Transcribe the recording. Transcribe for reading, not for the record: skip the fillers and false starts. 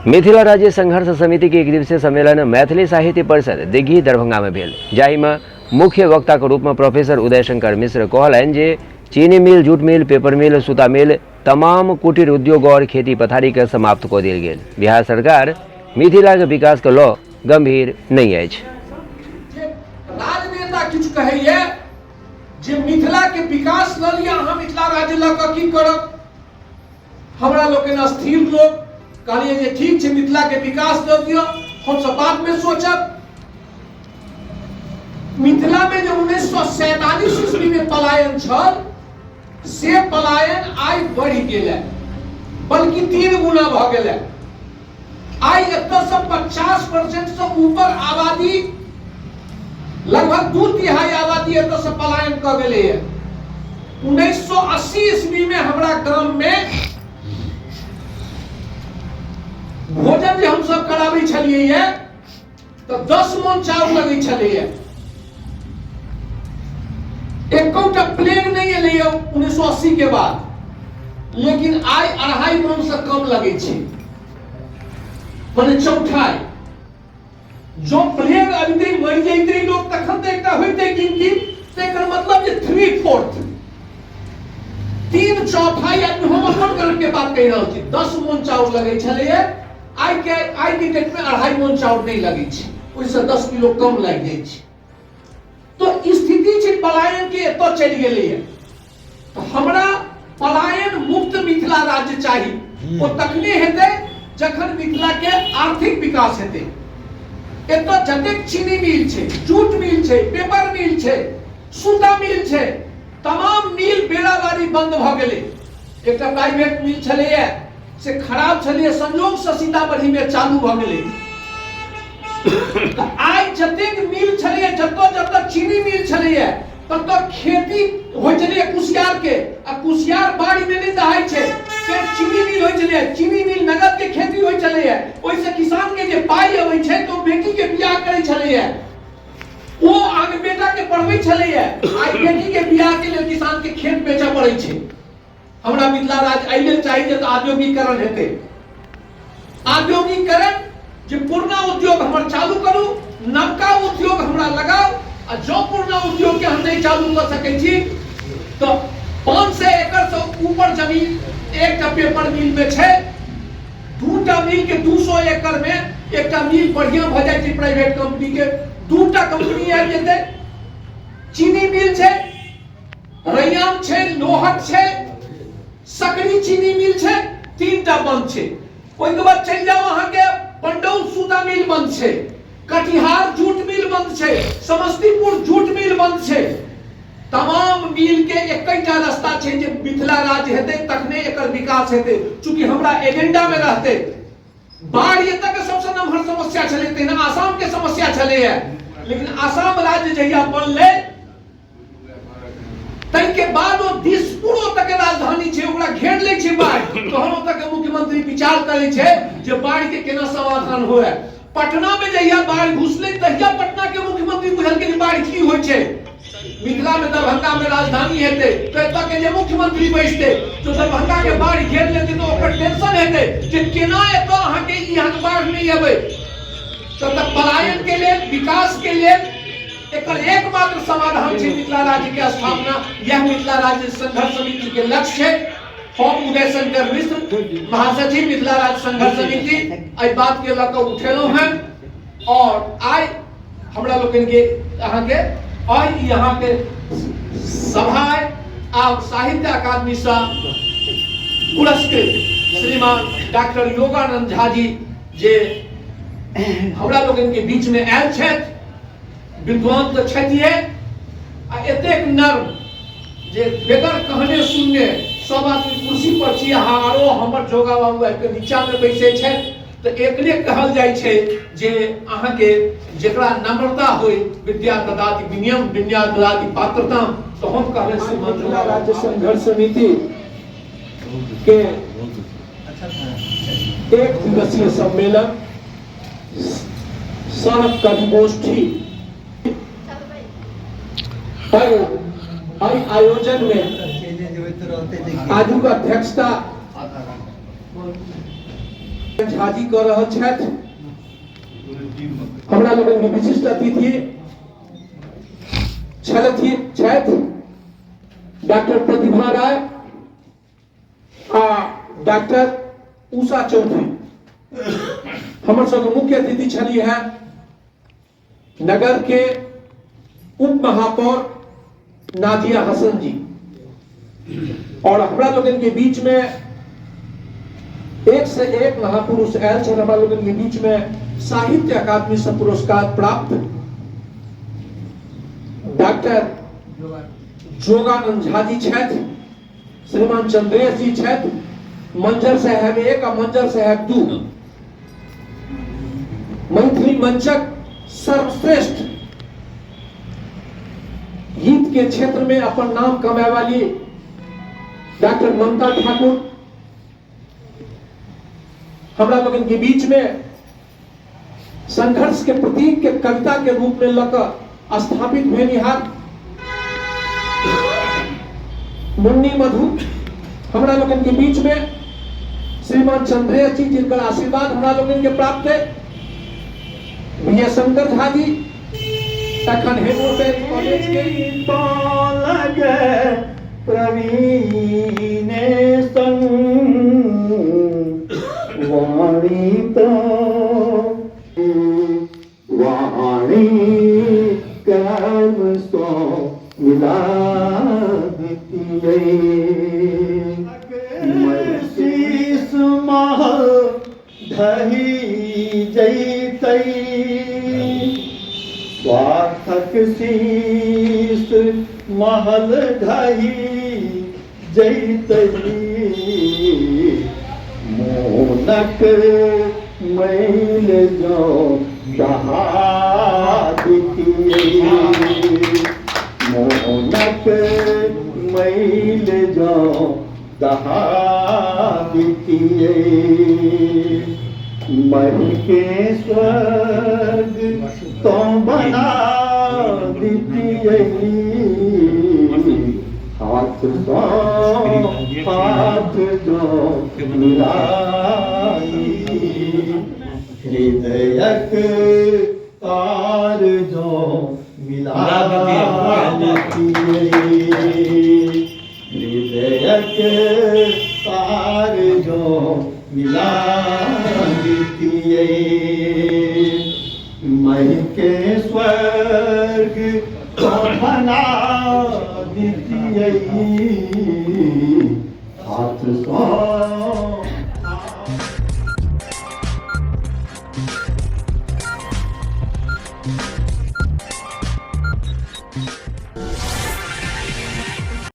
मिथिला राज्य संघर्ष समिति के एक दिवसीय सम्मेलन मैथिली साहित्य परिषद दिघी दरभंगा में भेल, जाहि में मुख्य वक्ता के रूप में प्रोफेसर उदय शंकर मिश्र कहलनि जे चीनी मिल, जूट मिल, पेपर मिल, सूता मिल, तमाम कुटीर उद्योग और खेती पथारी के समाप्त कऽ देल गेल। बिहार सरकार मिथिला के विकास के लऽ गंभीर नहि अछि। राजनेता किछु कहैया जे मिथिला के विकास लऽ लिअ, अहाँ मिथिला राज्य लऽ कऽ की करब? हमरा लोकनि अस्थिर लोक कहलियै जे ठीक छै, मिथिला के विकास दऽ दिअ, हमसब बाद में सोचब। मिथिला में जे 1947 ईस्वी में पलायन छल से पलायन आइ बढ़ि गेल है, बल्कि 3 गुना भऽ गेल है। आइ एतऽ से 50% से ऊपर आबादी, लगभग 2/3 आबादी एतऽ से पलायन कऽ गेलै है। 1980 ईस्वी में हमरा गाम में भोजन जे हमसब कराबै छलियै है तऽ 10 मन चाउर लगै छलैए। एकोटा प्लेग नहि एलैए 1980 के बाद, लेकिन आइ 2.5 मन से कम लगै छै, माने चौथाई। जो प्लेग अबितै मरि जैतै लोक तखन तऽ एकटा होइतै गिनती, तऽ एकर मतलब जे 3/4, 3/4 आदमी। हम अपन घर के बात कहि रहल छी, 10 मन चाउर लगै छलैए, आइ के डेट में 2.5 मन चाउर नहि लगै छै, ओहिसँ 10 किलो कम लागि जाइ छै। तो स्थिति छै पलायन के एतऽ चलि गेलैए। तऽ हमरा पलायन मुक्त मिथिला राज्य चाही। ओ तखने हेतै जखन मिथिला के आर्थिक विकास हेतै। एतऽ जतेक चीनी मिल छै, जूट मिल छै, पेपर मिल छै, सूता मिल छै, तमाम मिल बेराबारी बंद भऽ गेलै। एकटा प्राइवेट मिल छलैए से खराब छलैए, संयोगसँ सीतामढ़ीमे चालू भऽ गेलै। तऽ आइ जतेक मिल छलैए, जतऽ जतऽ चीनी मिल छलैए ततऽ खेती होइ छलैए कुसियार के, आ कुसियार बाढ़िमे नहि दहाइ छै, से चीनी मिल होइ छलैए। चीनी मिल नगद के खेती होइ छलैए, ओहिसँ किसान के जे पाइ अबै छै तऽ ओ बेटी के बियाह करै छलैए, ओ आगे बेटा के पढ़बै छलैए। आइ बेटी के बियाह के लेल किसान के खेत बेचऽ पड़ै छै। हमरा मिथिला राज्य एहि लेल चाही जे औद्योगिकरण हेतै, औद्योगिकरण जे पुरना उद्योग हमर चालू करू, नवका उद्योग हमरा लगाउ। आ जँ पुरना उद्योग के हम नहि चालू कऽ सकै छी तऽ 500 एकड़ से ऊपर जमीन एकटा पेपर मिल में छै, दूटा मिल के 200 एकड़ में एकटा मिल बढ़िया भऽ जाइ छै प्राइवेट कंपनी के, दूटा कंपनी आबि जेतै। चीनी मिल छै, रैयाम छै, लोहट छै, सकरी चीनी मिल छै, 3टा बंद छै। ओहिके बाद चलि जाउ अहाँके पंडौल सूता मिल बंद छै, कटिहार जूट मिल बंद छै, समस्तीपुर जूट मिल बंद छै। तमाम मिल के एकटा रास्ता छै जे मिथिला राज्य हेतै तखने एकर विकास हेतै। चूंकि हमरा एजेंडा में रहतै बाढ़ि एतऽ के सबसे नमहर समस्या छलै, तहिना आसाम के समस्या छलैए। लेकिन आसाम राज्य जहिया बनलै ताहिके बाद ओ दिसपुर ओतऽ के राजधानी छै, ओकरा घेर लै छै बाढ़ि, तहन ओतऽ के मुख्यमंत्री विचार करै छै जे बाढ़ि के केना समाधान हुए। पटना में जहिया बाढ़ि घुसलै तहिया पटना के मुख्यमंत्री बुझलकै जे बाढ़ि की होइ छै। मिथिला में दरभंगा में राजधानी हेतै तऽ एतऽ के जे मुख्यमंत्री बैसतै तो दरभंगा के बाढ़ि घेर लेतै तऽ ओकर टेंशन हेतै जे केना एतऽ अहाँके ई अहाँके बाढ़ि नहि अबै। तऽ पलायन के लेल, विकास के लेल एकर एकमात्र समाधान छै मिथिला राज्य के स्थापना। यह मिथिला राज्य संघर्ष समिति के लक्ष्य है। हम उदय शंकर मिश्र, महासचिव मिथिला राज्य संघर्ष समिति, एहि बात के लऽ कऽ उठेलहुँ हैं। और आइ हमरा लोकनि के अहाँके आइ ई अहाँके सभा आब साहित्य अकादमी सँ पुरस्कृत श्रीमान डॉक्टर योगानंद झा जी जे हमरा लोकनि के बीच में आयल छथि, विद्वान तऽ छथिए आ एतेक नर्म जे बेगर कहने सुनने सब आदमी कुर्सी पर छी अहाँ आरो हमर जोगा बाबू आबि कऽ नीचामे बैसै छथि। तऽ एकरे कहल जाइ छै जे अहाँके जेकरा नम्रता होय विद्या ददाति विनियम, विद्या ददाति पात्रता। तऽ हम कहबै श्रीमान मिथिला राज्य संघर्ष समिति के एक दिवसीय सम्मेलन सह कवि गोष्ठी एहि आयोजन में आजुक अध्यक्षता झाजी कऽ रहल छथि। हमरा लोकनि विशिष्ट अतिथि छलथि छथि डॉक्टर प्रतिभा राय आ डॉक्टर उषा चौधरी। हमर सबके मुख्य अतिथि छली है नगर के उप महापौर नाजिया हसन जी। और हमरा लोगन के बीच में एक से एक महापुरुष आयल छल। हमरा लोगन के बीच में साहित्य अकादमी से पुरस्कार प्राप्त डॉक्टर जोगानंद झा जी छथि, श्रीमान चंद्रेश जी छथि, मंजर साहेब 1 आ मंजर साहेब 2, मैथिली मंचक सर्वश्रेष्ठ गीत के क्षेत्र में अपन नाम कमाए वाली डॉक्टर ममता ठाकुर हमरा लोगन के बीच में संघर्ष के प्रतीक के कविता के रूप में लकर स्थापित भेनिहार मुन्नी मधु हमरा लोगन के बीच में श्रीमान चंद्रेश जी, जिनकर आशीर्वाद हमरा लोगन के प्राप्त है, विजय शंकर झा जी, तखन हेमोपैथ कॉलेज के लगे प्रवीण संग वाणी तो वाणी कर्म सो मिला शीस महल ढही जैतै, स्वार्थक शीस महल ढही जैतै, मोनक मैल जो दहा दितियै, मोनक मैल जो दहा दितियै, मही के स्वर्ग तो बना दितियै, हाथ सो हाथ जो मिलाई, हृदयक तार जो मिला दितियै, हृदयक तार जो मिला दितियै, मही के स्वर्ग तो बना